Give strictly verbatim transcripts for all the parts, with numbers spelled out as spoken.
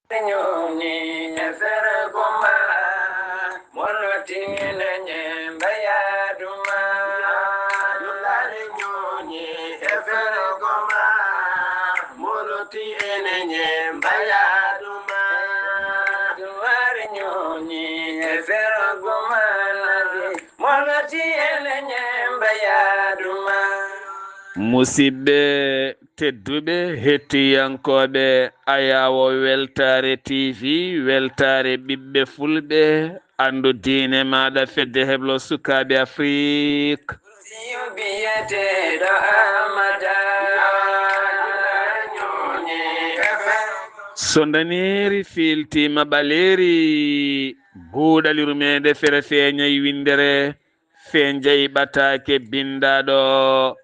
Ñoni e fergo ma, moloti ene ñemba yaadu ma. Dulare ñoni e fergo ma, moloti ene ñemba yaadu ma. Dulare ñoni e fergo ma, moloti ene ñemba yaadu ma. Musidɓe tedduɓe, hettiyankooɓe Ayaawo Weltaare T V, weltaare ɓiɓɓe fulɓe, anndu diine maaɗa, fedde heblo sukaaɓe Afrik. So ndaneeri fiiltiima ɓaleeri, guuɗali rumeende fere feeñay winndere, feenjay ɓataake binndaaɗo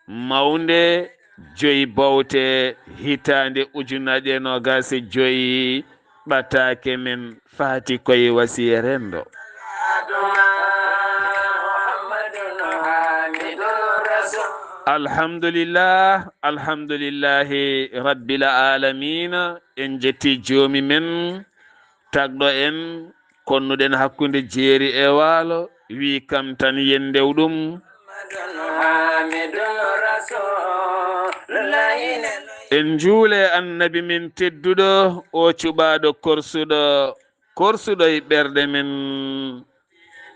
mawnde joyi bowte hitaande ujunnaje noogaas e joyi ɓataake men faati koye wasiya renndo. Alhamdulillah, alhamdulillahi rabbil aalamiina, en jetti joomi men, tagɗo en, konnuɗen hakkunde jeeri e waalo, wi kam tan yen ndew ɗum. En njuule annabi men tedduɗo, o cuɓaaɗo korsuɗo, korsuɗo e ɓerɗe men,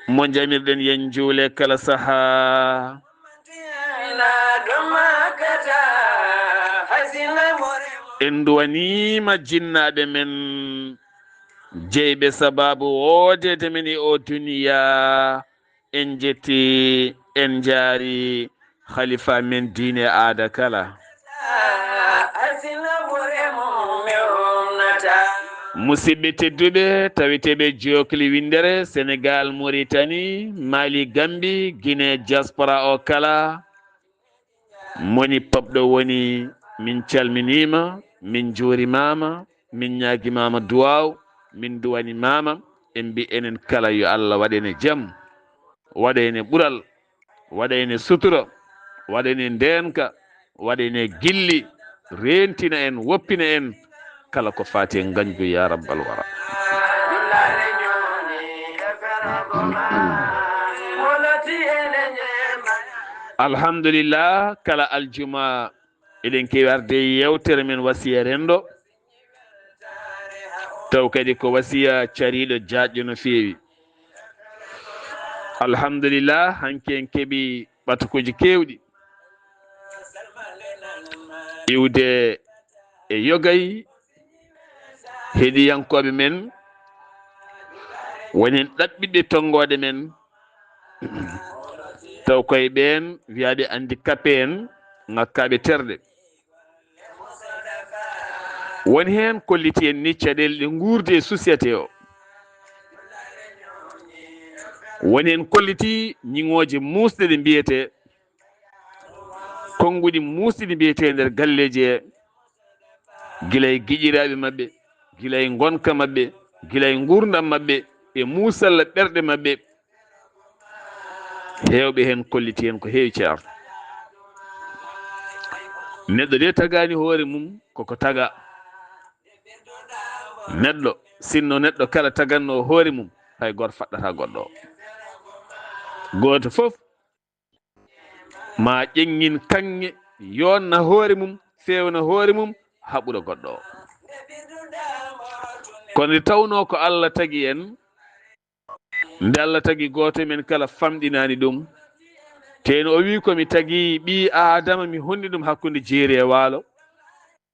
mo njamirɗen yen njuule kala sahaa. En nduwaniima jinnaaɓe men, jeyɓe sabaabu woodeede men e o duniyaa. En njetti, en njaari khalifa men diine aada kala. Musidɓe tedduɓe, taweteeɓe jookli winndere, Senegal, Mauritanie, Mali, Gambie, Guinée, diaspora o kala, moni pop ɗo woni, min calminiima, min njuurimaama, min ñaagimaama duwaaw, min duwanimaama, en mbi enen kala yo Allah waɗ en e jam, waɗ en e ɓural, waɗ en e sutura, waɗ en e ndeenka, waɗ en e gilli, reentina en, woppina en, kala ko faati e ngañgu, ya rabbal wara. Alhamdulillah, kala aljuma eɗen keewi arde e yeewtere men wasiya renndo, taw kadi ko wasiya cariiɗo jaajɗo no feewi. Alhamdulillah, hanki en keɓi ɓatakuuji keewɗi iwde e yogay heɗiyankooɓe men, woni heen ɗaɓɓiɓe tonngoode men, taw koye ɓeen wiyaaɓe handicapé en, ŋakkaaɓe terɗe. Woni heen kolliti en ni caɗeele ɗe nguurdi e société o. Woni heen kolliti ñiŋooje muusɗe ɗe mbiyetee, konnguɗi muusɗi ɗi mbiyetee nder galleeji he, gila e giƴiraaɓe maɓɓe, gila e ngonka maɓɓe, gila e nguurndam maɓɓe, e muusalla ɓerɗe maɓɓe. Heewɓe heen kolliti heen ko heewi, ceerno. Neɗɗo de tagaani hoore mum koko taga. Neɗɗo, sinno neɗɗo kala taganno hoore mum, hay gooto faɗɗata goɗɗo o. Gooto fof ma ƴeŋŋin kaŋŋe, yoonna hoore mum, feewna hoore mum, haa ɓura goɗɗo o. Kono nde tawnoo ko Allah tagi en, nde Allah tagi gooto e men kala famɗinaani ɗum, tee no o wiyi, ko mi tagi ɓii Aadama, mi honni ɗum hakkunde jeeri e waalo,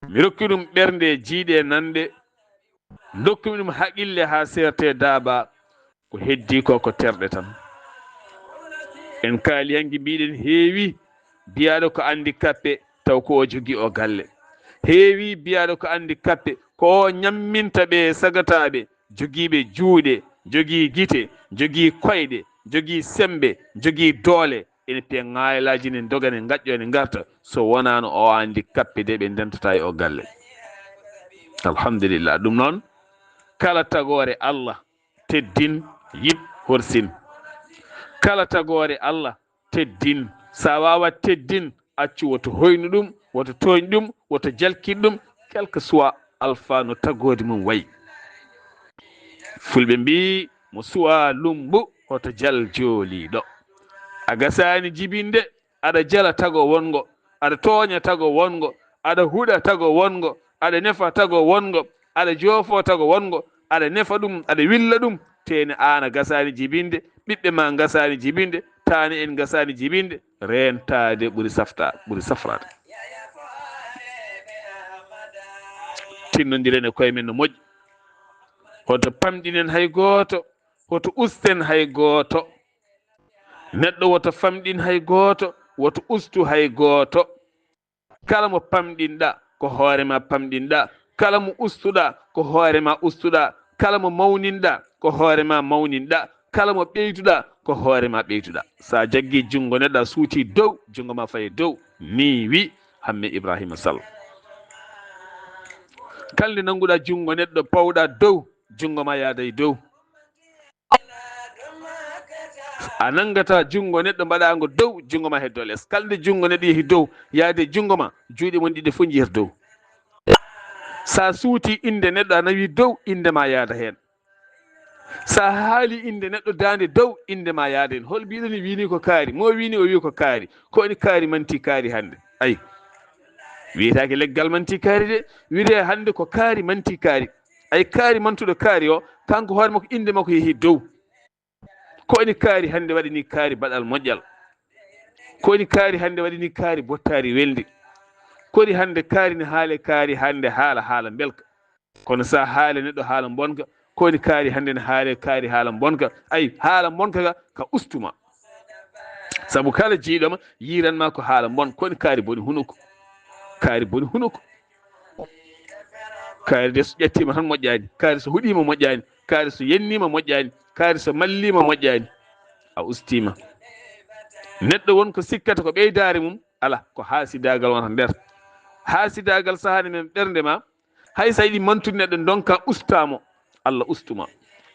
mi rokki ɗum ɓernde, jiiɗe, nanɗe, ndokkumi ɗum haqille haa seerte daaba, ko heddii ko, ko terɗe tan. En kaali hanki, mbiɗen heewi biyaaɗo ko handicapé, taw ko o jogii o galle. Heewi biyaaɗo ko handicapé, ko o ñamminta ɓe sagataaɓe, jogiiɓe juuɗe, jogii gite, jogii koyɗe, jogii semmbe, jogii doole, ene piya ŋaayalaaji, ne ndoga, ne ngaƴƴo, ne ngarta. So wonaano o handicapé de, ɓe ndentata e o galle. Alhamdulillah. Ɗum noon, kala tagoore Allah, teddin, yiɗ, horsin. Kala tagoore Allah, teddin. So a waawaa teddin, accu, woto hoynu ɗum, woto tooñ ɗum, woto jalkit ɗum, quel que soit Alfa no tagoodi mum wayi. Fulɓe mbii, mo suwaa lummbu, hoto jal jooliiɗo. A gasaani jibinde, aɗa jala tago wonngo, aɗa tooña tago wonngo, aɗa huɗa tago wonngo, aɗa nefa tago wonngo, aɗa joofoo tago wonngo, aɗa nefa ɗum, aɗa willa ɗum. Teene aan a gasaani jibinde, ɓiɓɓe ma ngasaani jibinde, taane en ngasaani jibinde. Reentaade ɓuri safta, ɓuri safraade. Tinnondiren e koye men no moƴƴi. Hoto pamɗinen hay gooto, hoto usten hay gooto. Neɗɗo woto famɗin hay gooto, woto ustu hay gooto. Kala mo pamɗinɗa, ko hoore ma pamɗinɗa. Kala mo ustuɗa, ko hoore ma ustuɗa. Kala mo mawninɗa, ko hoore ma mawninɗa. Kala mo ɓeyduɗa, ko hoore ma ɓeyduɗa. Sa jaggi junngo neɗɗo, a suuti dow, junngo ma faye dow. Ni wi Hamme Ibrahima Sall. Kala nde nannguɗa junngo neɗɗo, pawɗa dow, junngo ma yaaday dow. A nanngata junngo neɗɗo mbaɗaango dow, junngo ma heddo les. Kala nde junngo neɗɗo yehi dow, yaade junngo ma, juuɗe mon ɗiɗi fof njiyata dow. Sa suuti innde neɗɗo, a nawi dow, innde ma yaada heen. Sa haali innde neɗɗo, daande dow, innde ma yaada heen. Hol mbiɗo ni wini ko kaari? Mo wini o wi ko kaari. Ko woni kaari manti kaari hannde? Ay. Wiyetaake leggal manti kaari de. Wiyetee hannde ko kaari manti kaari. Ay, kaari mantuɗo kaari o, kanko hoore makko, innde makko yehi dow. Ko woni kaari hannde waɗi ni kaari baɗal moƴƴal? Ko woni kaari hannde waɗi ni kaari bottaari welndi? Ko woni hannde kaari ne haale kaari hannde haala, haala mbelka? Kono sa haale neɗɗo haala mbonka, ko woni kaari hannde ne haale kaari haala mbonka? Ay, haala mbonka ka, ka ustuma. Sabu kala jiiɗoma yiiranma ko haala mbon, ko woni kaari boni hunuko. Kaari boni hunuko. Kaari de so ƴettima tan moƴƴani. Kaari so huɗima moƴƴani. Kaari so yennima moƴƴani. Kaari so mallima moƴƴani. A ustima. Neɗɗo won ko sikkata ko ɓeydaare mum, ala, ko haasidagal wonata nder. Haasidagal sahani men ɓernde ma, hay sa yiɗi mantude neɗɗo, ndonka usta mo. Allah ustuma.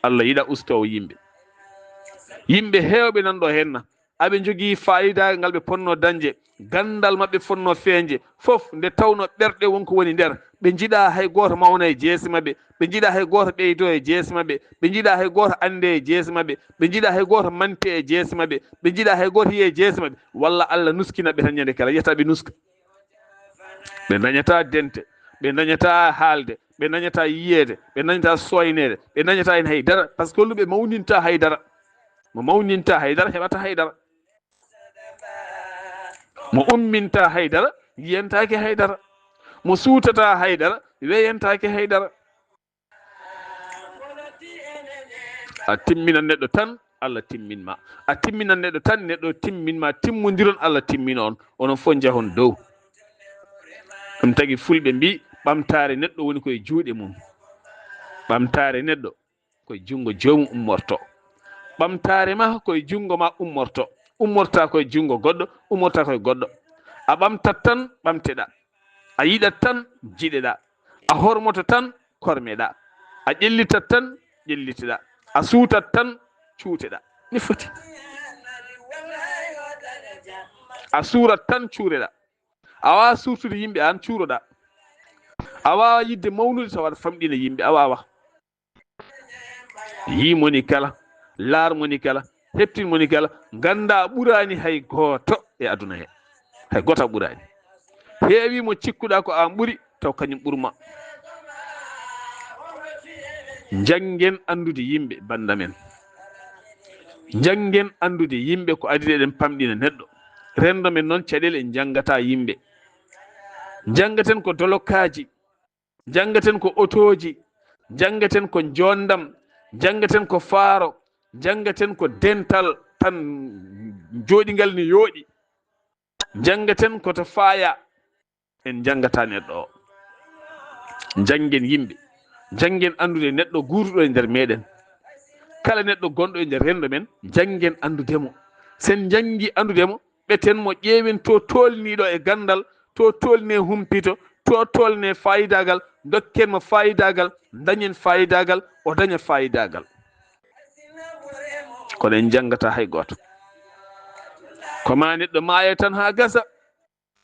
Allah yiɗa ustowo yimɓe. Yimɓe heewɓe nan ɗo henna. Aɓe njogii faayiida ngal ɓe potnoo dañde, ganndal maɓɓe fotnoo feeñde fof, nde tawnoo ɓerɗe won ko woni nder. Ɓe njiɗaa hay gooto mawna e jeese maɓɓe, ɓe njiɗaa hay gooto ɓeydoo e jeese maɓɓe, ɓe njiɗaa hay gooto annde e jeese maɓɓe, ɓe njiɗaa hay gooto mante e jeese maɓɓe, ɓe njiɗaa hay gooto yiya e jeese maɓɓe, walla Allah nuskina ɓe tan ñande kala, yiyata ɓe nuska. Ɓe ndañataa dente, ɓe ndañataa haalde, ɓe ndañataa yiyeede, ɓe ndañataa sooyneede, ɓe ndañataa heen hay dara, par ce que holluɓe mawninta hay dara. Mo mawninta hay dara, heɓata hay dara. Mo umminta hay dara, yiyantake hay dara. Mo suutata hay dara, weyantake hay dara. A timminan neɗɗo tan, Allah timmin ma. A timminan neɗɗo tan, neɗɗo timmin ma. Timmondiron, Allah timmina on. Onon fof njahon dow. Ɗum tagi fulɓe mbi, ɓamtaare neɗɗo woni koye juuɗe mum. Ɓamtaare neɗɗo koye junngo joomum ummorto. Ɓamtaare ma koye junngo ma ummorto. Ummorta koye junngo goɗɗo, ummorta koye goɗɗo. A ɓamtat tan, ɓamteɗa. A yiɗat tan, jiɗeɗa. A hormoto tan, kormeɗa. A ƴellitat tan, ƴelliteɗa. A suutat tan, cuuteɗa. Ni foti. A suurat tan, cuureɗa. A waawaa suurtude yimɓe, aan cuuroɗa. A waawaa yiɗde mawnude tawa aɗa famɗina yimɓe. A waawaa. Yii moni kala, laar moni kala, heɓtin moni kala, ngannda a ɓuraani hay gooto e aduna he. Hay gooto a ɓuraani. Heewi mo cikkuɗa ko aan ɓuri, taw kañum ɓurma. Njanngen anndude yimɓe, bannda men. Njanngen anndude yimɓe ko adii eɗen pamɗina neɗɗo. Renndo men noon caɗeele en njanngata yimɓe. Njanngaten ko dolokaaji, njanngaten ko otooji, njanngaten ko njoonndam, njanngaten ko faaro, njanngaten ko dental tan jooɗingal ne yooɗi. Njanngaten ko to faaya, en njanngata neɗɗo o. Njanngen yimɓe, njanngen anndude neɗɗo guurduɗo e nder meɗen. Kala neɗɗo gonɗo e nder renndo men, njanngen anndude mo. Sen njanngi anndude mo, ɓeten mo, ƴeewen to tolniiɗo e ganndal, to tolni e humpito, to tolni e faayidagal, ndokken mo faayidagal, ndañen faayidagal, o daña faayidagal. Kono en njanngata hay gooto. Ko ma neɗɗo maaya tan haa gasa,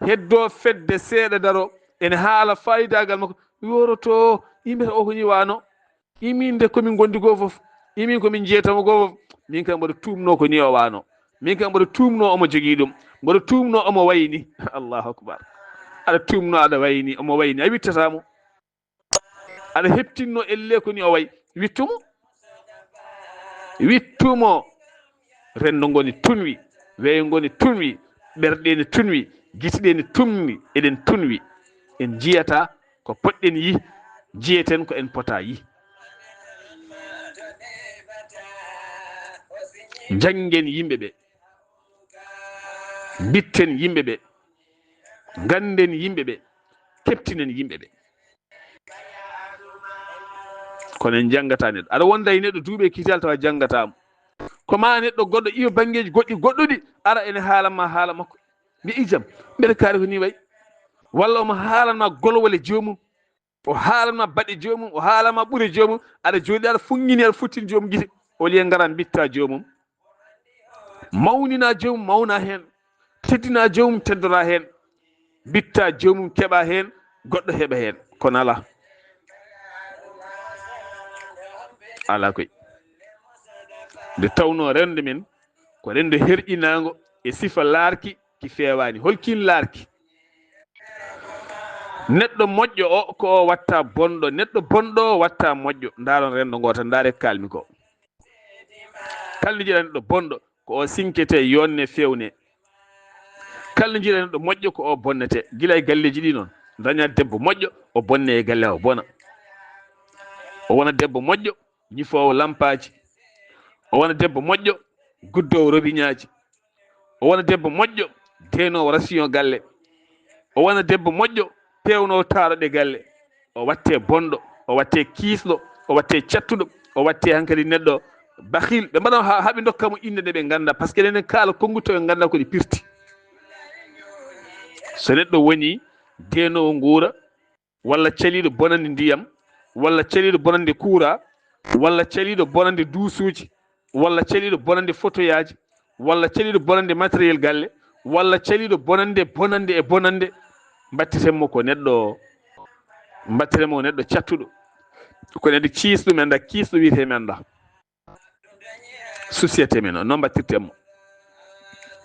heddoo fedde seeɗa daro, ene haala faayidagal makko, Yoroto, yimɓe o ko ni wano. Imin de komin gondi goo fof. Imin komin jeetamo goo fof. Min kam mboɗo tuumno ko ni o wano. Min kam mboɗo tuumno omo jogii ɗum. Mboɗo tuumno omo wayni. Allahu akbar. Aɗa tuumno aɗa wayni, omo wayni. A wittatamo. Aɗa heptinno elle ko ni o way. Wittumo. Wittumo. Renndo ngoni tunwi. Weeyo ngoni tunwi. Ɓerɗe ne tunwi. Gite ɗe ne tunwi. Eɗen tunwi. En njiyata ko poɗɗen yi. Njiyeten ko en pota yi. Njanngen yimɓe ɓe. Mbitten yimɓe ɓe. Ngannden yimɓe ɓe. Keptinen yimɓe ɓe. Kono en njanngataa neɗɗo. Aɗa wonda e neɗɗo duuɓi e kiital tawa janngataamo. Ko ma neɗɗo goɗɗo iyo banngeeji goɗɗi goɗɗuɗi, ara ene haalan ma haala makko. Mbiya ijam, mbeɗa kaari ko ni wayi. Walla omo haalan ma golwole joomum. O haalan ma baɗe joomum, o haalan ma ɓure joomum. Aɗa jooɗi, aɗa funngini, aɗa futtini joomum gite. Au lieu ngara mbitta joomum. Mawnina joomum, mawna heen. Teddina joomum, teddora heen. Mbitta joomum, keɓa heen, goɗɗo heɓa heen. Kono alaa. Alaa koy. Nde tawnoo renndo men, ko renndo herƴinaango e sifa laarki ki feewaani. Holkin laarki? Neɗɗo moƴƴo o, ko o watta bonɗo. Neɗɗo bonɗo o watta moƴƴo. Ndaaron renndo ngoo tan, ndaare ko kaalmi ko. Kala nde njiɗa neɗɗo bonɗo, ko o sinkete, yonne, fewne. Kala nde njiɗa neɗɗo moƴƴo, ko o bonnete. Gila e galleeji ɗi noon, daña debbo moƴƴo, o bonne e galle, o bona. O wona debbo moƴƴo, ñifoowo lampaaji. O wona debbo moƴƴo, guddoowo robiñaaji. O wona debbo moƴƴo, deenoowo rasiyon galle. O wona debbo moƴƴo, peewnoowo taaroɗe galle. O watte bonɗo, o watte kiisɗo, o watte cattuɗo, o watte hankadi neɗɗo bakhil. Ɓe mbaɗa ha, haa ɓe ndokka mo innde ɗe ɓe ngannda, par ce que enen kaala konnguɗi taw ɓe ngannda ko ɗi pirti. So neɗɗo woni deenoowo nguura, walla caliiɗo bonande ndiyam, walla caliiɗo bonande kuura, walla caliiɗo bonande duusuuji, walla caliiɗo bonande fotoyaaji, walla caliiɗo bonande matériel galle, walla caliiɗo bonande, bonande e bonande, mbattiten mo ko neɗɗo, mbattiten mo ko neɗɗo cattuɗo, ko neɗɗo ciisɗo men da, kiisɗo wiyetee men da. Société men o, noon mbattirten mo.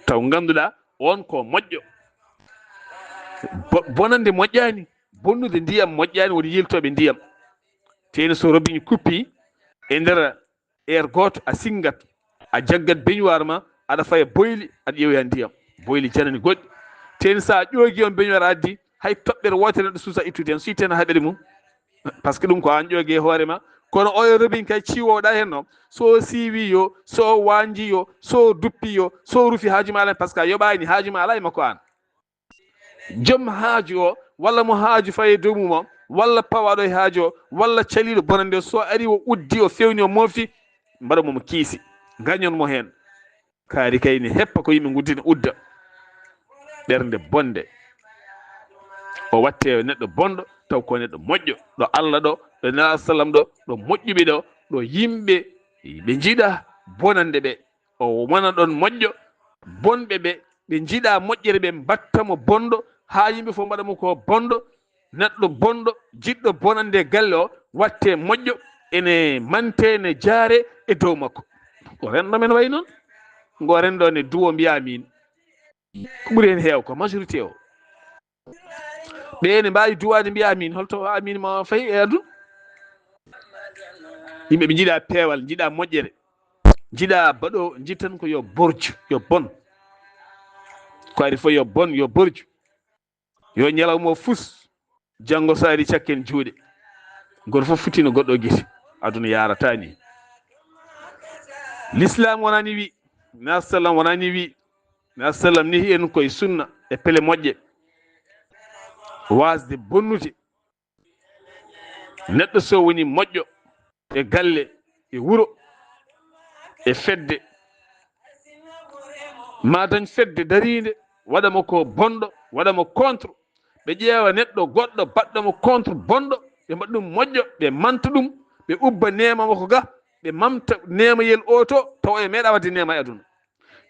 Taw ngannduɗaa on ko moƴƴo. Bo-, bonande moƴƴaani, bonnude ndiyam moƴƴaani, woni yiltooɓe ndiyam. Teeni so robiñ kuppi e nder heure gooto a sinngat, a jaggat beñuwaar ma, aɗa faya boyli, aɗa ƴeewoya ndiyam. Boyli janani goɗɗi. Teeni so a ƴoogi on beñuwaar a addi, hay toɓɓere wootere neɗɗo suusa ittude heen, so ittee na haɓere mum. Par ce que ɗum ko aan ƴoogi e hoore ma. Kono oyo robiñ kay ciwooɗa heen noon, so o siiwi yo, so o waanji yo, so o duppi yo, so o rufi haaju ma alaa, par ce que a yoɓaani, haaju ma alaa e makko aan. Joom haaju o, walla mo haaju fayi e dow mum o, walla pawaaɗo e haaju o, walla caliiɗo bonande o, so ari o uddi, o fewni, o mofti, mbaɗa mo mo kiisi, ngañon mo heen. Kaari kay ne heppa ko yimɓe nguddina udda. Ɓernde bonde. O watte neɗɗo bonɗo, taw ko neɗɗo moƴƴo. Ɗo Allah ɗo, ɗo Nelaaɗo sallam ɗo, ɗo moƴƴuɓe ɗo, ɗo yimɓe ɓe njiɗa bonande ɓe. O wona ɗon moƴƴo, bonɓe ɓe, ɓe njiɗa moƴƴere, ɓe mbatta mo bonɗo, haa yimɓe fof mbaɗa mo ko bonɗo. Neɗɗo bonɗo, jiɗɗo bonande e galle o, watte moƴƴo, ene mante, ene jaare e dow makko. Ko renndo men wayi noon. Ngo renndo ne duwo mbiya amin. Ko ɓuri heen heew ko majorité o. Ɓe ene mbaawi duwaade mbiya amin. Holto amin ma fayi e aduna? Yimɓe ɓe njiɗa peewal, njiɗa moƴƴere. Njiɗa baɗo, njiɗ tan ko yo borju, yo bon. Ko ari fof yo bon, yo borju. Yo ñalawma o fus, janngo so ari cakken juuɗe. Gooto fof futtino goɗɗo gite. Aduna yaarata ni. L'islam wonani wi, na sallam wonani wi, na sallam ni en koye sunna e pele moƴƴe. Waasde bonnude. Neɗɗo so woni moƴƴo e galle, e wuro, e fedde, ma dañ fedde dariinde, waɗa mo ko bonɗo, waɗa mo contre. Ɓe ƴeewa neɗɗo goɗɗo baɗɗo mo contre bonɗo, ɓe mbaɗa ɗum moƴƴo, ɓe manta ɗum, ɓe ubba neema mo ko ga, ɓe mamta neemayel o to, tawa e meeɗa waɗde neema e aduna.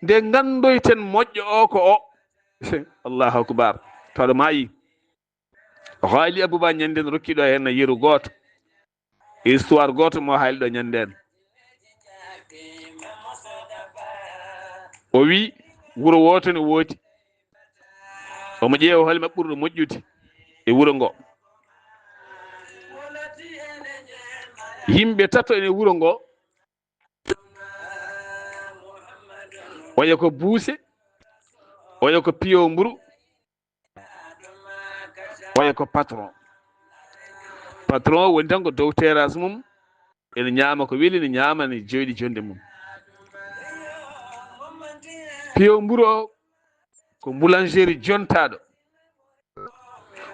Nde nganndoyten moƴƴo o ko o. Allahu akbar. Tawa ɗo maayi. Haali Abouba ñannden rokki ɗo heen yeru gooto. Histoire gooto mo haali ɗo ñannden. O wi, wuro wooto ne woodi. Omo ƴeewa hol maɓɓe ɓurɗo moƴƴude e wuro ngo. Yimɓe tato ene wuro ngo. Oya ko buuse, oya ko piyo mburu, oya ko patron. Patron woni tan ko dow terrasse mum, ene ñaama ko weli, ene ñaama, ene jooɗi jonde mum. Piyo mburu o ko boulangerie jontaaɗo.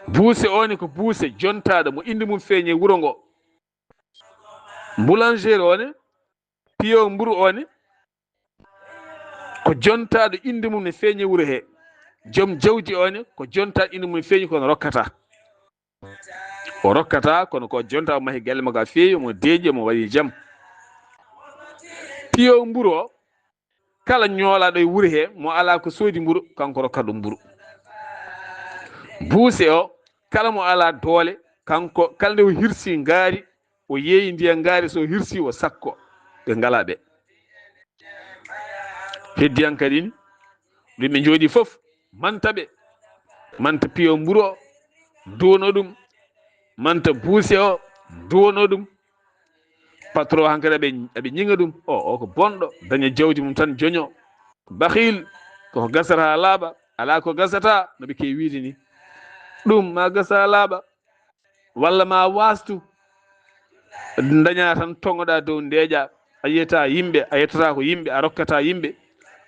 Buuse o ne ko buuse jontaaɗo mo innde mum feeñi e wuro ngo. Boulangerie o ne, piyo mburu o ne, ko jontaaɗo innde mum ne feeñi e wuro he. Joom jawdi o ne, ko jontaaɗo innde mum ne feeñi kono rokkata. O rokkata, kono ko jonta o mahi galle makko a feewi, omo deeƴi, omo waɗi jam. Piyo mburu o, kala ñoolaaɗo e wuro he, mo alaa ko soodi mburu, kanko rokka ɗum mburu. Buuse o, kala mo alaa doole, kanko, kala nde o hirsi ngaari, o yeeyi ndiya ngaari, so o hirsi, o sakko. Ɓe ngalaa ɓe. Heddiyanke ɗin, ɗum ɓe njooɗi fof, manta ɓe, manta piyo mburu o, duwono ɗum, manta buuse o, duwono ɗum. Patron hankadi aɓe, aɓe ñiŋa ɗum. O, o ko bonɗo, daña jawdi mum tan joño. Bakhil, ko gasata haa laaɓa, alaa ko gasata, no ɓe keewi wiide ni. Ɗum ma gasa haa laaɓa, walla ma waastu. Daña tan toŋoɗa dow ndeeƴa, a yiyata yimɓe, a yettata ko yimɓe, a rokkata yimɓe,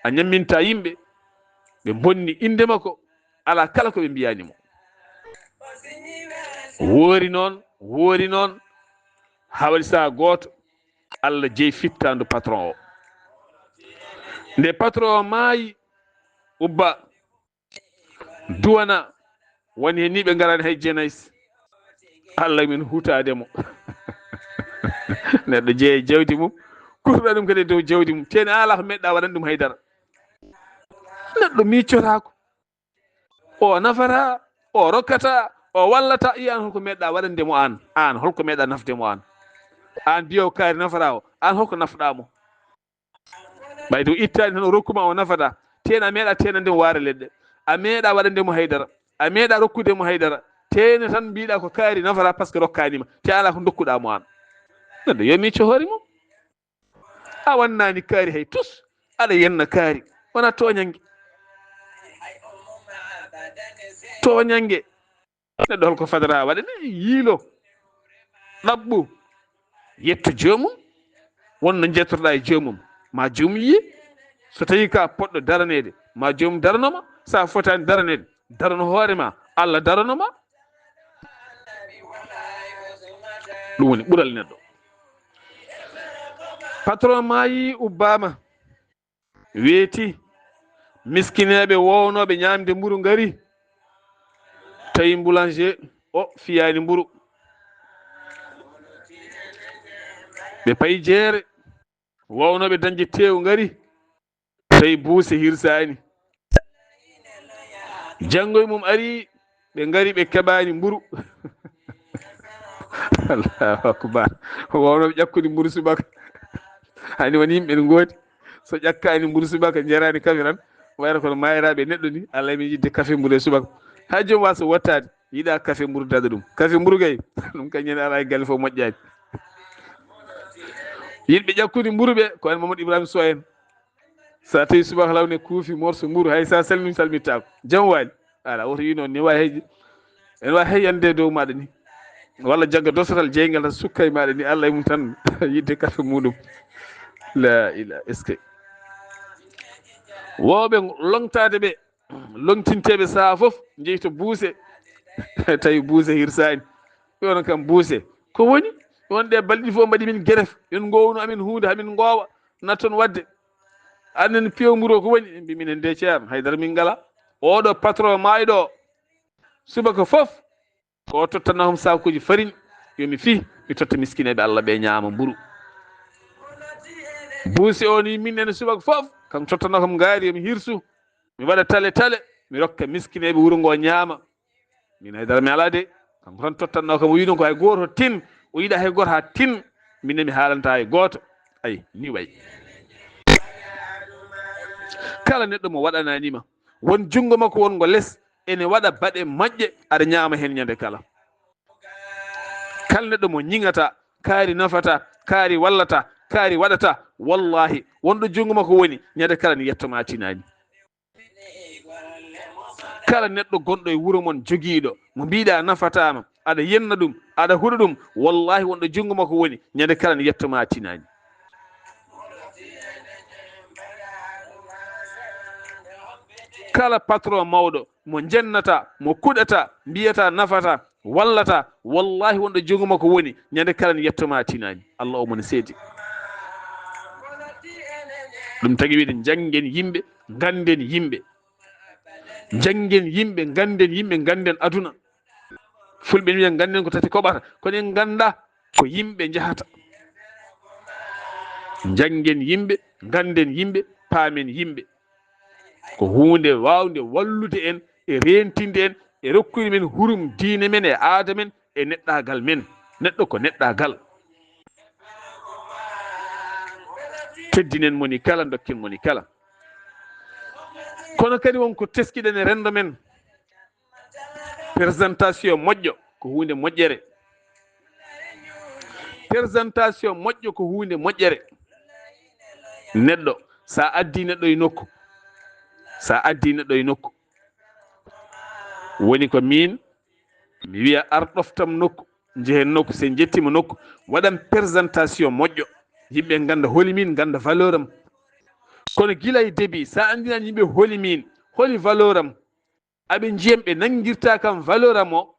a ñamminta yimɓe. Ɓe bonni innde makko, alaa kala ko ɓe mbiyani mo. Woori noon, woori noon, haa waɗi saha gooto, Allah jeyi fittaandu patron o. Nde patron o maayi, ubba, duwana, woni heen ni ɓe ngaraani hay jenays. Allah min hutaade mo. Neɗɗo jeeya jawdi mum, kurɗa ɗum kadi e dow jawdi mum. Teeni alaa ko meɗɗa waɗan ɗum haydara. Neɗɗo miiccotaako. O nafata, o rokkata, o wallata, i an holko meɗɗa waɗande mo an? An holko meɗɗa nafde mo an? An biyo kaari nafata o, an holko nafɗa mo? Ɓay to ittaani tan o rokkuma o nafata. Teena a meeɗa teenande mo waare leɗɗe. A meeɗa waɗande mo haydara. A meeɗa rokkude mo haydara. Teena tan mbiɗa ko kaari nafata parce que rokkaani ma. Te alaa ko ndokkuɗa mo an. Neɗɗo yo miicco hoore mum. A wannaani kaari hay tus. Aɗa yenna kaari. Wona tooñange. Tooñange. Neɗɗo holko fadata waɗa ni? Yiilo, ɗaɓɓu, yetto joomum, wonno njettotoɗa e joomum, ma joomum yiye. So tawi ka poɗɗo daraneede, ma joomum daranoma. Sa fotaani daraneede, darano hoore ma, Allah daranoma. Ɗum woni ɓural neɗɗo. Patron maayi, ubbaama. Weeti, miskineeɓe wownooɓe ñaamde mburu ngari, tawi boulanger o fiyaani mburu. Ɓe payi jeere, wownooɓe dañde teewu ngari, tawi buuse hirsaani. Janngo e mum ari, ɓe ngari, ɓe keɓaani mburu. Allahu akbar. Wownooɓe ƴakkude mburu subaka. Hani woni yimɓe ne ngoodi. So ƴakkaani mburu subaka, njaraani kafe tan, wayata kono maayiraaɓe neɗɗo ni, Allah min yidde kafe mburu e subaka. Hay joom waasa wottaade, yiɗa kafe mburu dada ɗum. Kafe mburu kay, ɗum kañum en alaa e galle fof moƴƴaani. Yiɗɓe ƴakkude mburu ɓe, ko en Mamadou Ibrahima Sow en. Sa tawi subaka law ne kuufi morso mburu, hay sa salmini salmittaako. Jam waali. Ala, woto wi noon ni, wawi hay, en wawi hay yande dow maɗa ni. Walla jagga dosatal jeygal tan sukka e maɗa ni, Allah e mum tan yidde kafe muɗum. La ila, est-ce que? Wowɓe longtade ɓe, longtinteɓe saha fof, jeeyi to buuse, tawi buuse hirsani. Ɓe wona kam buuse. Ko woni? Won ɗe balɗe ɗiɗi fof mbaɗi min grève. Yon gowno amin huunde, hamin ngowa. Natton wadde. Anen piyo mburu o ko woni? Mbi minen de ceerno, haydara min ngala. Oɗo patron maayɗo o, subaka fof, ko o tottana hom sakuji farine, yo mi fi, mi totta miskineɓe Allah ɓe ñaama mburu. Buuse o ni min nene subaka fof, kam tottana kam ngaari, yo mi hirsu, mi waɗa tale tale, mi rokka miskineɓe wuro ngo ñaama. Min haydara mi alaa de. Kanko tan tottanno kam, o wiino ko hay gooto tin, o yiɗa hay gooto haa tin, min ne mi haalanta hay gooto. Ay, ni wayi. Kala neɗɗo mo waɗanaani ma, won junngo makko won ngo les, ene waɗa baɗe moƴƴe, aɗa ñaama heen ñande kala. Kala neɗɗo mo ñiŋata, kaari nafata, kaari wallata, kaari waɗata, wallahi, wonɗo junngo makko woni, ñande kala ne yetto ma tinaani. Kala neɗɗo gonɗo e wuro mon jogiiɗo, mo mbiɗa nafataama, aɗa yenna ɗum, aɗa huɗa ɗum, wallahi wonɗo junngo makko woni, ñande kala ne yetto ma tinaani. Kala patron mawɗo, mo njennata, mo kuɗata, mbiyata nafata, wallata, wallahi wonɗo junngo makko woni, ñande kala ne yetto ma tinaani. Allah o mon seedi. Ɗum tagi wiide, njanngen yimɓe, ngannden yimɓe. Njanngen yimɓe, ngannden yimɓe, ngannden aduna. Fulɓe ne wiya, ngannden ko tati koɓata, kono en nganndaa ko yimɓe njahata. Njanngen yimɓe, ngannden yimɓe, paamen yimɓe. Ko huunde waawnde wallude en e reentinde en e rokkude men hurum diine men e aada men e neɗɗaagal men. Neɗɗo ko neɗɗaagal. Teddinen moni kala, dokken moni kala. Kono kadi won ko teskiɗen e renndo men. Présentation moƴƴo ko huunde moƴƴere. Présentation moƴƴo ko huunde moƴƴere. Neɗɗo, sa addi neɗɗo e nokku, sa addi neɗɗo e nokku, woni ko min, mi wiya ar ɗoftam nokku, njehen nokku, sen jettima nokku, waɗan présentation moƴƴo. Yimɓe ngannda holi min, ngannda valeur am. Kono gila e début, sa anndinani yimɓe holi min, holi valeur am, aɓe njiyam, ɓe nanngirta kam valeur am o,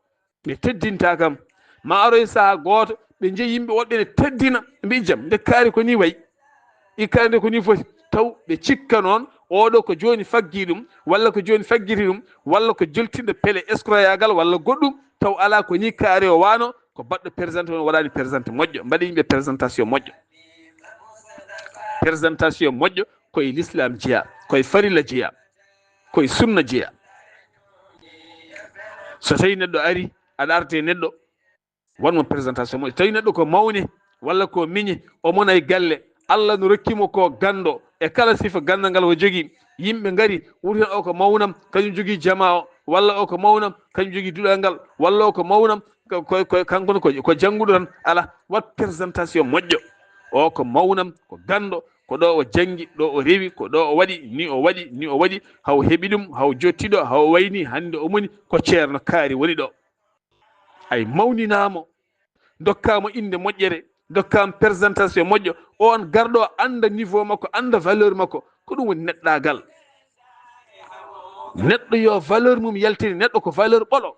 ɓe teddinta kam. Ma aroy saha gooto, ɓe njeyi yimɓe woɗɓe ne teddina, ɓe mbi jam, nde kaari ko ni wayi, i kaari nde ko ni foti. Taw ɓe cikka noon, oɗo ko jooni faggi ɗum, walla ko jooni faggiti ɗum, walla ko joltinɗo pele escroyagal, walla goɗɗum, taw alaa ko ni kaari o wano, ko baɗɗo présenté on waɗani présenté moƴƴo. Mbaɗi yimɓe présentation moƴƴo. Présentation moƴƴo koye l'islam jeya, koye farilla jeya, koye sunna jeya. So tawi neɗɗo ari, aɗa arde neɗɗo, wanmo présentation moƴƴo. Tawi neɗɗo ko mawni walla ko miñi, o mona e galle, Allah no rokkimo ko ganndo e kala sifa ganndal ngal o jogii. Yimɓe ngari, wurten o ko mawnam, kañum jogii jamaa o, walla o ko mawnam, kañum jogii duɗal ngal, walla o ko mawnam, ko, ko, ko, kanko ne ko, ko jannguɗo tan. Ala, wat présentation moƴƴo. O ko mawnam, ko ganndo, ko ɗo o janngi, ɗo o rewi, ko ɗo o waɗi, ni o waɗi, ni o waɗi, haw heɓi ɗum, haw jotti ɗo, haw wayni, hannde o moni ko ceerno kaari woni ɗo. Ay, mawninaamo, ndokkaamo innde moƴƴere, ndokkaamo présentation moƴƴo, on garɗo o annda niveau makko, annda valeur makko, ko ɗum woni neɗɗaagal. Neɗɗo yo valeur mum yaltini, neɗɗo ko valeur ɓolo.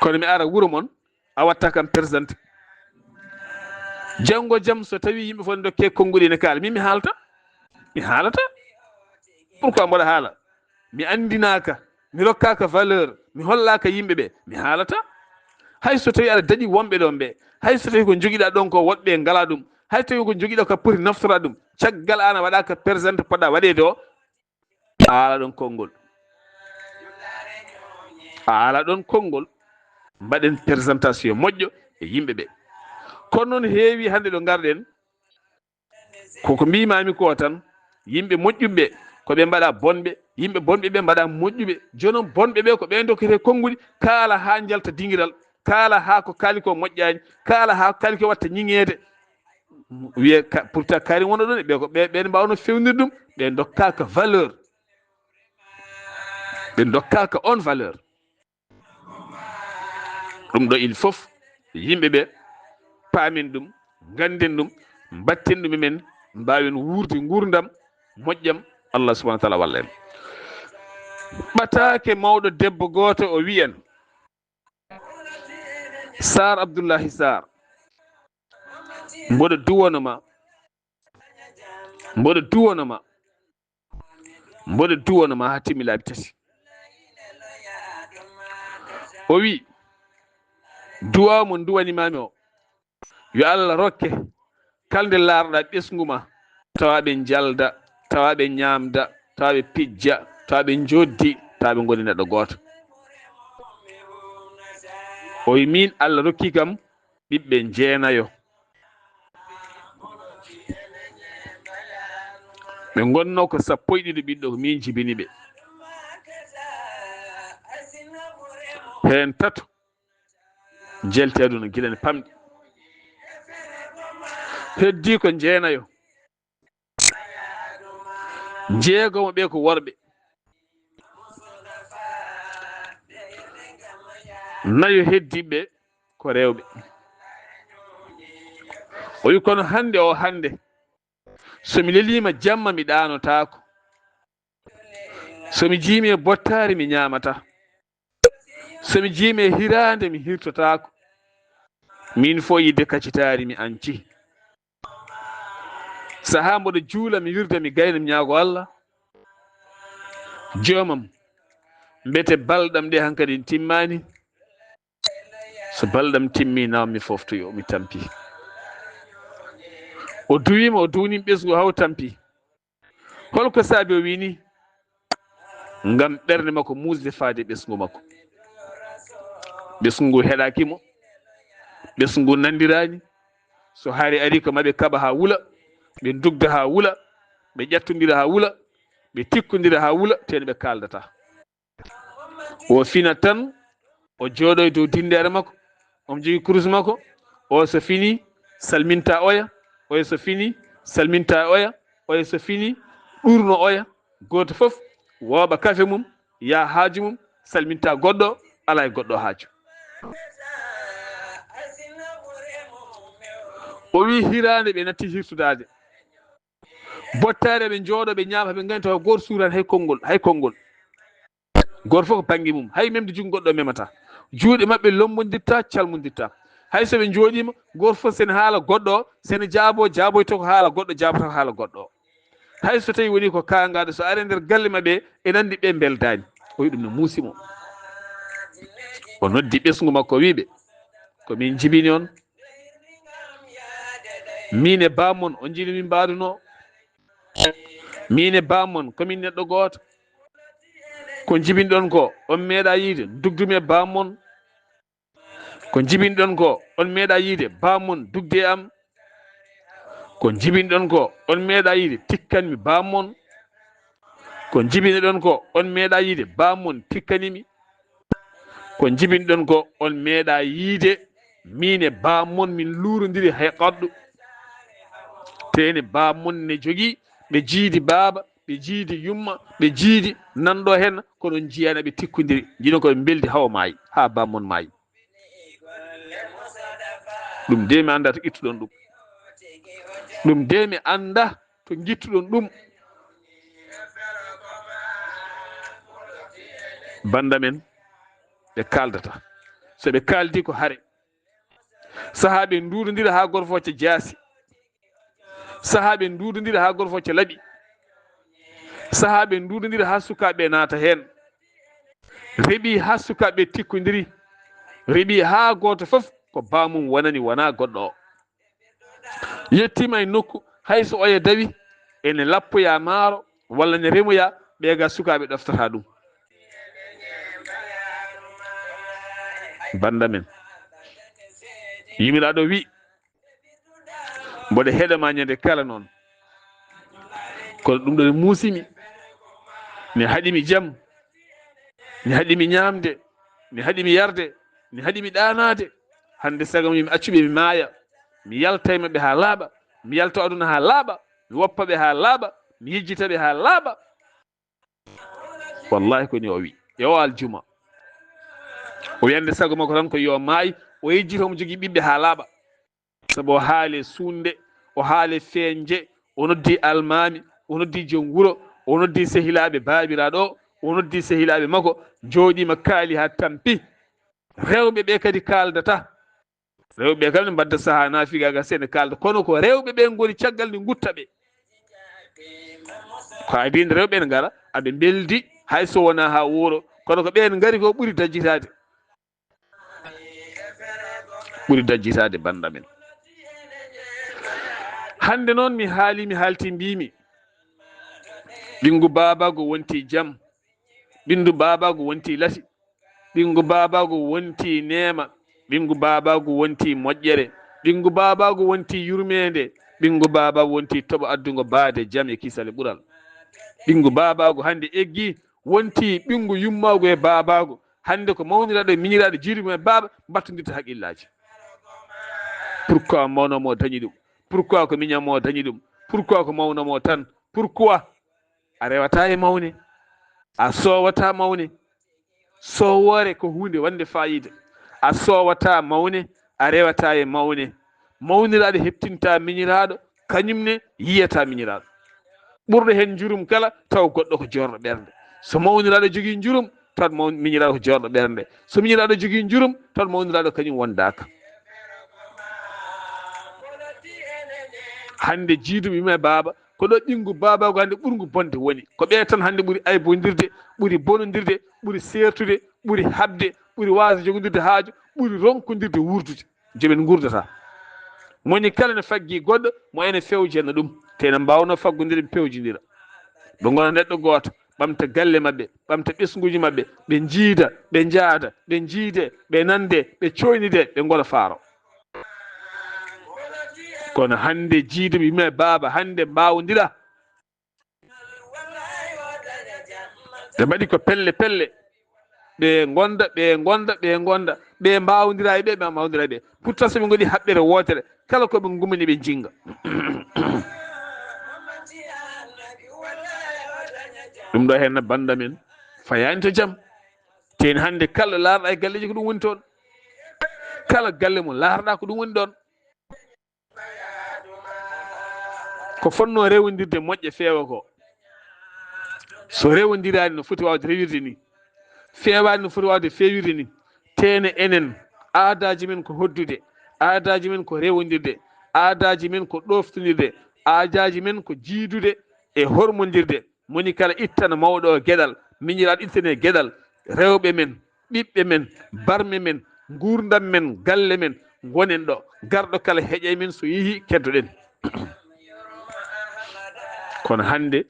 Kono mi ara wuro mon, a watta kam présenté. Janngo jam so tawi yimɓe fof ndokke konnguɗi ne kaala, min mi haalata? Mi haalata. Pourquoi mboɗo haala? Mi anndinaaka, mi rokkaaka valeur, mi hollaaka yimɓe ɓe, mi haalata. Hay so tawi aɗa daɗi wonɓe ɗon ɓe, hay so tawi ko jogiɗa ɗon ko woɗɓe ngalaa ɗum, hay tawi ko jogiɗa ko poti naftora ɗum, caggal an a waɗaaka présenté poɗɗa waɗeede o, a ala ɗon konngol. A ala ɗon konngol. Mbaɗen présentation moƴƴo e yimɓe ɓe. Kono noon heewi hannde ɗo ngarɗen, ko ko mbimami ko tan, yimɓe moƴƴuɓe ko ɓe mbaɗa bonɓe, yimɓe bonɓe ɓe mbaɗa moƴƴuɓe. Jooni noon bonɓe ɓe ko ɓe dokkete konnguɗi, kaala haa njalta dingiral, kaala haa ko kaali ko moƴƴaani, kaala haa ko kaali ko watta ñiŋeede. Wiye ka-, pourtant kaari wonɗo ɗon, ɓe ko ɓe, ɓe mbawno fewnirde ɗum, ɓe dokkaka valeur. Ɓe dokkaka on valeur. Ɗum ɗo il faut yimɓe ɓe paamin ɗum, ngannden ɗum, mbatten ɗum e men, mbaawen wuurde nguurndam moƴƴam. Allah subhanahu wa taala walla en. Ɓataake mawɗo debbo gooto o wiyan, Saar Abdullahi Saar, mboɗo duwano ma, mboɗo duwano ma, mboɗo duwano ma haa timmi laabi tati. O wi, duwa mo duwanimami o, yo Allah rokke kala nde laarɗa ɓesngu ma, tawa ɓe njalda, tawa ɓe ñaamda, tawa ɓe pijja, tawa ɓe njoddi, tawa ɓe ngoni neɗɗo gooto. O wi min, Allah rokki kam ɓiɓɓe jeenayo. Ɓe ngonno ko sappo e ɗiɗo ɓiɗɗo, ko min jibini ɓe. Heen tato jelti aduna gila ne pamɗi. Heddi ko jeenayo. Jeegomo ɓe ko worɓe. Nayo heddiɓe ko rewɓe. O wi kono hannde o hannde, so mi leliima jamma mi ɗaanotaako. So mi jiimi e bottaari mi ñaamata. So mi jiimi e hiraande mi hirtotaako. Min fof yidde kaccitaari mi anci. Sahaa mboɗo juula mi wirda mi gayna mi ñaago Allah. Joomam, mbete balɗam ɗe hankadi timmaani. So balɗam timmi nawmi fof to yo mi tampi. O duwima, o duwni ɓesngu haw tampi. Holko saabi o wi ni? Ngam ɓernde makko muusde faade ɓesngu makko. Ɓesngu ngu heɗaki mo. Ɓesngu ngu nandirani. So hari ari ko maɓe kaɓa ha wula, ɓe dugda ha wula, ɓe ƴattodira ha wula, ɓe tikkondira ha wula, teno ɓe kaldata. O fina tan, o jooɗo e dow dindeere makko, omo jogii kurus makko, o so fini salminta oya, oya so fini salminta oya, oya so fini ɗurno oya, gooto fof wooɓa kafe mum, yaa haaju mum, salminta goɗɗo, alaa e goɗɗo haaju. O wi hiraande ɓe natti hirtudaade. Bottaare ɓe njooɗo ɓe ñaama ɓe ngani tawa gooto suurani hay konngol, hay konngol. Gooto fof ko bannge mum, hay memde junngo goɗɗo memata. Juuɗe maɓɓe lombondirta, calmondirta. Hay so ɓe njooɗiima, gooto fof sene haala goɗɗo o, sene jaabo, jaaboyta ko haala goɗɗo, jaabata ko haala goɗɗo o. Hay so tawi woni ko kaangaaɗo, so ari nder galle maɓɓe, ene anndi ɓe mbeldaani. O wi ɗum no muusi mo. O noddi ɓesngu makko, o wi ɓe, ko min jibini on. Min e bammon, on jiɗi min mbaɗuno. Min e bammon, ko min neɗɗo gooto. Ko jibinɗon ko, on meeɗa yiide, dugdumi e bammon. Ko jibinɗon ko, on meeɗa yiide, bammon dugde e am. Ko jibinɗon ko, on meeɗa yiide, tikkanmi bammon. Ko jibinɗon ko, on meeɗa yiide, bammon tikkanimi. Ko jibinɗon ko, on meeɗa yiide, min e bammon min luurondiri hay qattu. Tene bammon ne jogii, ɓe jiidi baaba, ɓe jiidi yumma, ɓe jiidi nanɗo hen, kono on jiyani ɓe tikkondiri. Jiɗon ko ɓe mbeldi hawa maayi, haa bammon maayi. Ɗum de mi annda to ittuɗon ɗum. Ɗum de mi annda to ngittuɗon ɗum. Banda men, ɓe kaaldata. So ɓe kaaldi ko hare. Sahaaɓe nduudondira haa gorfooce jaasi. Sahaaɓe nduudondira haa gorfooce laɓi. Sahaaɓe nduudondira haa sukaaɓe naata heen. Reɓi haa sukaaɓe tikkondiri. Reɓi haa gooto fof ko baamum wonani, wonaa goɗɗo o. Yettiima e nokku, hay so oya dawi, ene lappoya maaro, walla ne remoya, ɓeega sukaaɓe ɗoftata ɗum. Banda men. Yumiraɗo wi, mboɗo heɗo ma ñande kala noon. Kono ɗum ɗo ne muusimi. Ne haɗimi jam. Ne haɗimi ñaamde. Ne haɗimi yarde. Ne haɗimi ɗaanaade. Hannde sago mi accuɓe mi maaya. Mi yalta e maɓɓe haa laaɓa. Mi yalta aduna haa laaɓa. Mi woppa ɓe haa laaɓa. Mi yejjita ɓe haa laaɓa. Wallahi ko ni o wi. E o aljuma. O wi hannde sago makko tan ko yo maay. O yejjita omo jogii ɓiɓɓe haa laaɓa. Sabu o haali suunde, o haali feeñde, o noddi almaami, o noddi joom wuro, o noddi sehilaaɓe baabiraaɗo o, o noddi sehilaaɓe makko, jooɗiima kaali haa tampi. Rewɓe ɓe kadi kaaldata. Rewɓe ɓe kam ne mbadda sahaa naafigaaga seeɗa kaalda. Kono ko rewɓe ɓe ngoni caggal nde ngutta ɓe. Ko adii nde rewɓe ne ngara, aɓe mbeldi, hay so wonaa haa wuuro. Kono ko ɓeen ngari ko ɓuri dajjitaade. Ɓuri dajjitaade banda men. Hannde noon mi haali, mi haalti, mbiimi, ɓinngu baabaagu wonti jam, ɓinngu baabaagu wonti lati, ɓinngu baabaagu wonti neema, Ɓinngu baabaagu wonti moƴƴere. Ɓinngu baabaagu wonti yurmeende. Ɓinngu baabaagu wonti toɓo addungo baade jam e kisal e ɓural. Ɓinngu baabaagu hannde eggi, wonti ɓinngu yummaagu e baabaagu. Hannde ko mawniraaɗo e miñiraaɗo, jiiduɓe e baaba mbattondirta haqqillaaji. Pourquoi mawno mo dañi ɗum? Pourquoi ko miñam mo dañi ɗum? Pourquoi ko mawno mo tan? Pourquoi? A rewata e mawne, a sowata mawne. Sowoore ko huunde wonde faayiida. A sowata mawne, a rewata e mawne. Mawniraaɗo heɓtinta miñiraaɗo, kañum ne yiyata miñiraaɗo. Ɓurɗo heen njurum kala, taw goɗɗo ko joorɗo ɓernde. So mawniraaɗo jogii njurum, taw mawn-, miñiraaɗo ko joorɗo ɓernde. So miñiraaɗo jogii njurum, taw mawniraaɗo kañum wondaaka. Hannde jiiduɓe yumma e baaba, ko ɗo ɓinngu baabaagu hannde ɓurngu bonde woni. Ko ɓe tan hannde ɓuri aybondirde, ɓuri bonondirde, ɓuri seertude, ɓuri haɓde, ɓuri waasde jogondirde haaju, ɓuri ronkondirde wuurdude. Jomen nguurdata. Moni kala ne faggi goɗɗo, mo ene fewjana ɗum. Te ene mbaawno faggondirde, ɓe pewjondira. Ɓe ngona neɗɗo gooto, ɓamta galle maɓɓe, ɓamta ɓesnguuji maɓɓe, ɓe njiida, ɓe njaada, ɓe njiide, ɓe nande, ɓe coynide, ɓe ngona faaro. Kono hannde jiiduɓe yumma e baaba, hannde mbaawondira. Ɓe mbaɗi ko pelle pelle. Ɓe ngonda, ɓe ngonda, ɓe ngonda. Ɓe mbaawondira e ɓe, ɓe mbaawondira e ɓe. Pourtant, so ɓe ngoɗi haɓɓere wootere, kala ko ɓe ngumani, ɓe njinga. Ɗum ɗo heen bannda men fayaani to jam. Teen hannde kala laarɗa e galleeji ko ɗum woni toon. Kala galle mo laarɗa ko ɗum woni ɗoon. Ko fotnoo rewondirde moƴƴa feewa ko, so rewondiraani no foti waawde rewirde ni, feewaani no foti waawde feewirde ni, teene enen aadaaji men ko hoddude, aadaaji men ko rewondirde, aadaaji men ko ɗooftondirde, aadaaji men ko jiidude e hormondirde. Moni kala ittana mawɗo o geɗal, miñiraaɗo ittane geɗal, rewɓe men, ɓiɓɓe men, barme men, nguurndam men, galle men, ngonen ɗo. Garɗo kala heƴay men, so yehi keddoɗen. Kono hannde,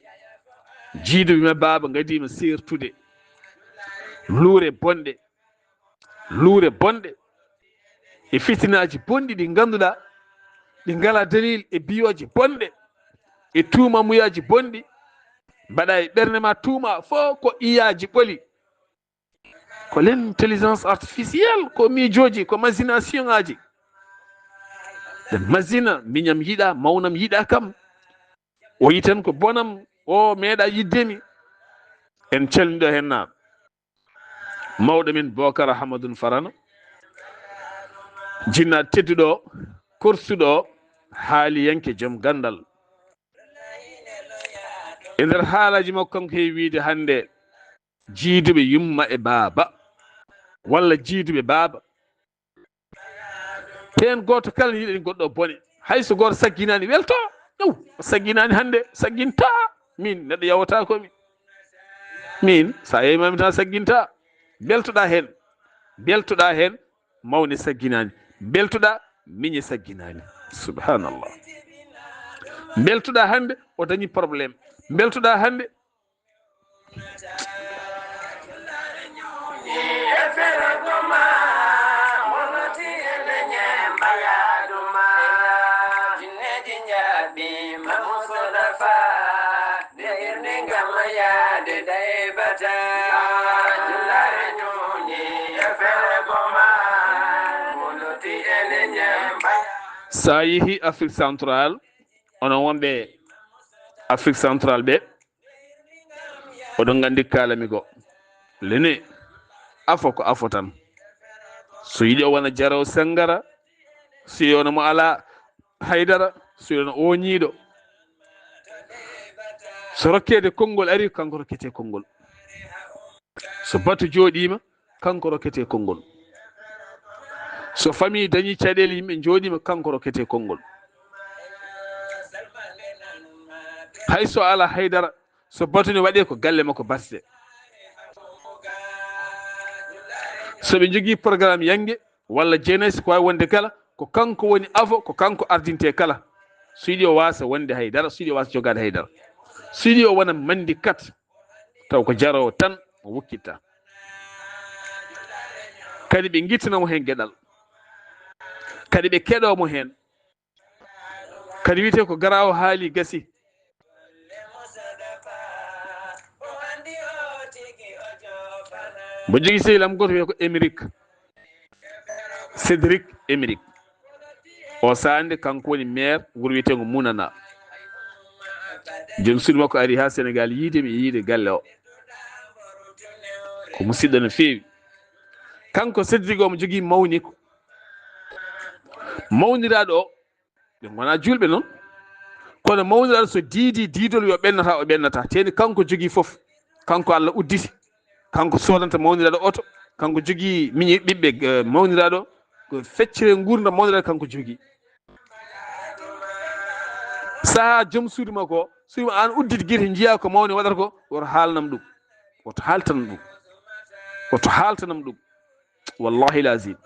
jiiduɓe yumma e baaba ngadiima seertude. Luure bonɗe, luure bonɗe e fitinaaji bonɗi ɗi ngannduɗaa ɗi ngalaa dalil, e biyooje bonɗe e tuumamuyaaji bonɗi, mbaɗa e ɓernde ma tuuma fof ko iyaaji ɓoli. Ko l'intelligence artificielle, ko miijooji, ko masination ŋaaji. Ɓe masina, miñam yiɗa, mawnam yiɗa kam. O yi tan ko bonam, o meeɗa yiɗde mi. En calmini ɗo heen naa mawɗo men Bookar Ahmadun Farano, jinnaaɗo tedduɗo, korsuɗo, haaliyanke, joom ganndal. E nder haalaaji makko, kanko heewi wiyde hannde, jiiduɓe yumma e baaba, walla jiiduɓe baaba. Heen gooto kala ne yiɗani goɗɗo bone. Hay so gooto sagginaani, welto. Aw, o sagginaani hannde, sagginta. Min, neɗɗo yawata ko mi. Min, so a yeeyii ma mi tan sagginta. Beltoɗaa heen. Beltoɗaa heen, mawne sagginaani. Beltoɗaa, miñe sagginaani. Subhanallah. Beltoɗaa hannde, o dañi problème. Beltoɗaa hannde, so a yehi Afrique Centrale, onon wonɓe Afrique Centrale ɓe, oɗon nganndi kaalami ko lene, afo ko afo tan. So yiɗi o wona jaraw sangara, so yiɗi wona mo alaa haydara, so yiɗi wona ooñiiɗo. So rokkeede konngol ari, kanko rokkete konngol. So batu jooɗiima, kanko rokkete konngol. So famille dañi caɗeele, yimɓe njooɗiima, kanko rokkete konngol. Hay so alaa haydara, so batu ne waɗee, ko galle makko batete. So ɓe njogii programme yannge walla jeunesse, ko waawi wonde kala, ko kanko woni afo, ko kanko ardinte kala. So yiɗi o waasa wonde haydara, so yiɗi o waasa jogaade haydara. So yiɗi o wona manndikat, taw ko jaroowo tan o wokkitta. Kadi ɓe ngittana mo heen geɗal. Kadi ɓe keɗoo mo heen. Kadi wiyetee ko garaawo haali gasi. Mbo jogii sehil am gooto wiyetee ko Emerick. Cédric Emerick. O sande kanko woni maire wuro wiyeteengo Munana. Joom suudu makko ari haa Senegaal yiide mi, yiide galle o. Ko musiɗɗo no feewi. Kanko Cédric omo jogii mawniko. Mawniraaɗo o, ɓe ngonaa juulɓe noon. Kono mawniraaɗo so diidi diidol yo ɓennata, o ɓennata. Teeni kanko jogii fof. Kanko Allah udditi. Kanko soodanta mawniraaɗo oto. Kanko jogii miñi ɓiɓɓe, eh, mawniraaɗo. Ko feccere nguurndam mawniraaɗo kanko jogii. Sahaa joom suudu makko o, so wiima aan uddit gite njiyaa ko mawni waɗata ko, woto haalnam ɗum. Woto haaltanam ɗum. Woto haaltanam ɗum. Wallahi lazim.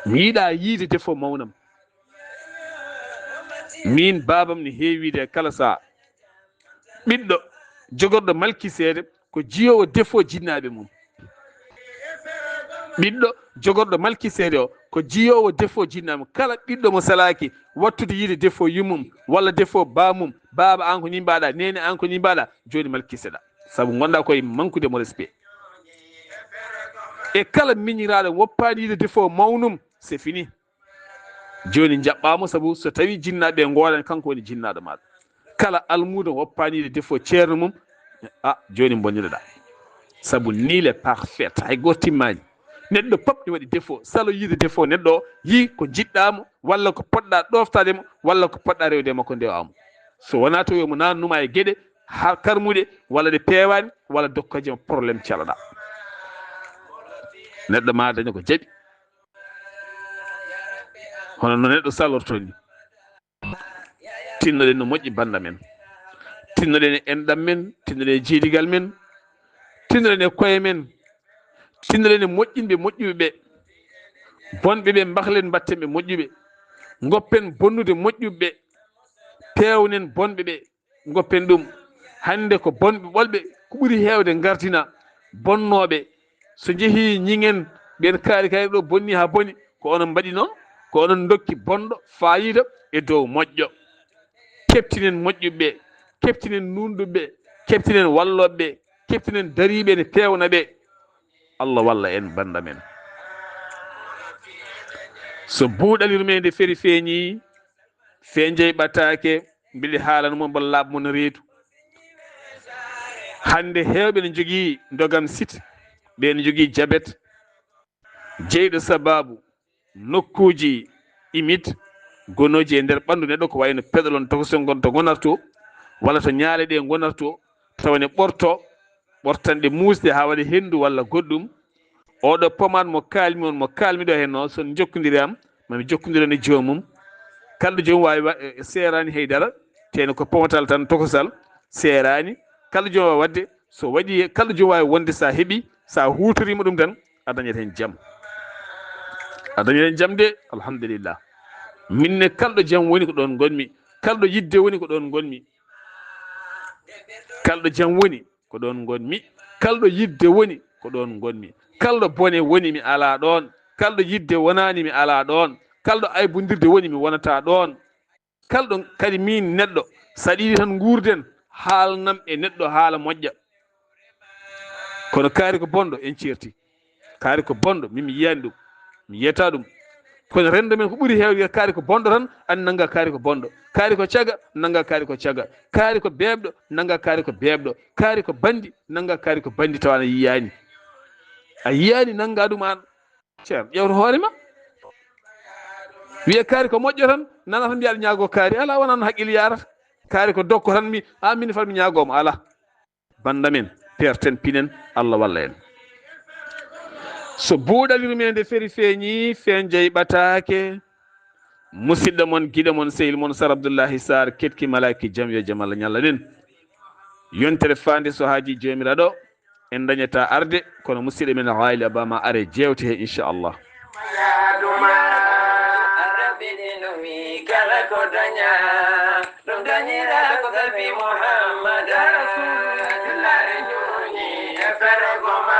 Mi yiɗaa yiide defo mawnam. Miin baabam ne heewi wiide e kala sahaa. Ɓiɗɗo jogorɗo malkiseede ko jiyoowo defo jinnaaɓe mum. Ɓiɗɗo jogorɗo malkiseede o ko jiyoowo defo jinnaaɓe mum. Kala ɓiɗɗo mo salaaki wattude yiide defo yummum walla defo baamum, baaba aan ko ni mbaɗa, neene aan ko ni mbaɗa, jooni malkiseɗa. Sabu ngonɗa koye mankude mo respect. E kala miñiraaɗo woppaani yiide defo mawnum, c'est fini. Jooni njaɓɓaamo, sabu so tawi jinnaaɓe ngoodani, kanko woni jinnaaɗo maaɗa. Kala almuudo woppaani yiide defo ceerno mum, a jooni mbonniɗoɗa. Sabu nil est parfait, hay gooto timmaani. Neɗɗo pop ne waɗi defo, salo yiide defo neɗɗo o, yi ko njiɗɗa mo, walla ko poɗɗa ɗoftaade mo, walla ko poɗɗa rewde e makko ndewa mo. So wonaa to yo mo naannuma e geɗe har karmuɗe, walla ɗe peewaani, walla dokkoje mo problème caloɗa. Neɗɗo ma daña ko jaɓi. Hono no neɗɗo salorto ni. Tinnoɗen no moƴƴi bannda men. Tinnoɗen e enɗam men, tinnoɗen e jeedigal men, tinnoɗen e koye men, tinnoɗen e moƴƴinɓe moƴƴuɓe ɓe. Bonɓe ɓe mbahlen mbatten ɓe moƴƴuɓe. Ngoppen bonnude moƴƴuɓe ɓe. Peewnen bonɓe ɓe. Ngoppen ɗum. Hannde ko bonɓe ɓolɓe ko ɓuri heewde ngardina bonnooɓe. So njehii ñiŋen ɓeen kaari kaari ɗo bonni haa boni, ko onon mbaɗi noon, ko onon ndokki bonɗo faayiida e dow moƴƴo. Keɓtinen moƴƴuɓe ɓe, keɓtinen nuunɗuɓe ɓe, keɓtinen wallooɓe ɓe, keɓtinen dariiɓe ene peewna ɓe. Allah walla en bannda men. So buuɗal yurmeende feri feeñii, fee njey ɓataake, mbili haalana mo mbo laaɓ mo no reedu. Hannde heewɓe ne njogii ndogam site, ɓe ne njogii jabet, jeyɗo sabaabu nokkuuji imit gonooji e nder ɓanndu neɗɗo, ko wayno peɗolon tokosen ngon to ngonarto, walla to ñaale ɗe ngonarto, tawa ne ɓorto, ɓortanɗe muusɗe haa waɗa henndu walla goɗɗum. Oɗo pomaat mo kaalmi on, mo kaalmi ɗo heen noon, so en njokkondiri am, mami jokkondira e joomum. Kalɗo joom waawi wa-, e, seeraani hay dara, teno ko pomatal tan tokosal, seeraani. Kalɗo joom waawi waɗde, so waɗi, kalɗo joom waawi wonde sa heɓi, sa huutoriima ɗum tan, a dañat heen jam. A dañat heen jam de, alhamdulillah. Min ne kalɗo jam woni ko ɗoon ngonmi, kalɗo yidde woni ko ɗoon ngonmi. Kalɗo jam woni ko ɗoon ngonmi, kalɗo yidde woni ko ɗoon ngonmi. Kalɗo bone woni mi alaa ɗoon, kalɗo yidde wonaani mi alaa ɗoon, kalɗo aybondirde woni mi wonataa ɗoon. Kalɗo kadi miin neɗɗo, so aɗa yiɗi tan nguurden, haalnam e neɗɗo haala moƴƴa. Kono kaari ko bonɗo en ceerti. Kaari ko bonɗo, min mi yiyaani ɗum. Mi yiyata ɗum. Kono renndo men ko ɓuri heewde kaari ko bonɗo tan, an nannga kaari ko bonɗo. Kaari ko caga, nannga kaari ko caga. Kaari ko beeɓɗo, nannga kaari ko beeɓɗo. Kaari ko banndi, nannga kaari ko banndi tawa ana yiyaani. A yiyaani nannga ɗum aan. Ceerno, ƴeewto hoore ma. Wiye kaari ko moƴƴo tan, nana tan mbiya aɗa ñaagoo kaari. Alaa, wonaa noon haqqille yaarata. Kaari ko dokko tan mi, a min fat mi ñaagoo mo. Alaa. Bannda men, peerten pinen, Allah walla en. So buuɗal yurmeende feri feeñii, feen jey ɓataake. Musidɗo mon, giɗo mon, sehil mon, Sar Abdullahi Sarr, ketki malaaki jam yo jam Allah ñalla ɗen. Yontere faande so haaji joomiraaɗo, en dañata arde, kono musidɗo men Haali Abama are jewte he, inchallah. Kala ko daña, ɗum dañira ko kalbi Muhammad. Ya Rasulullah, jullaare ñuuñi e fergo ma.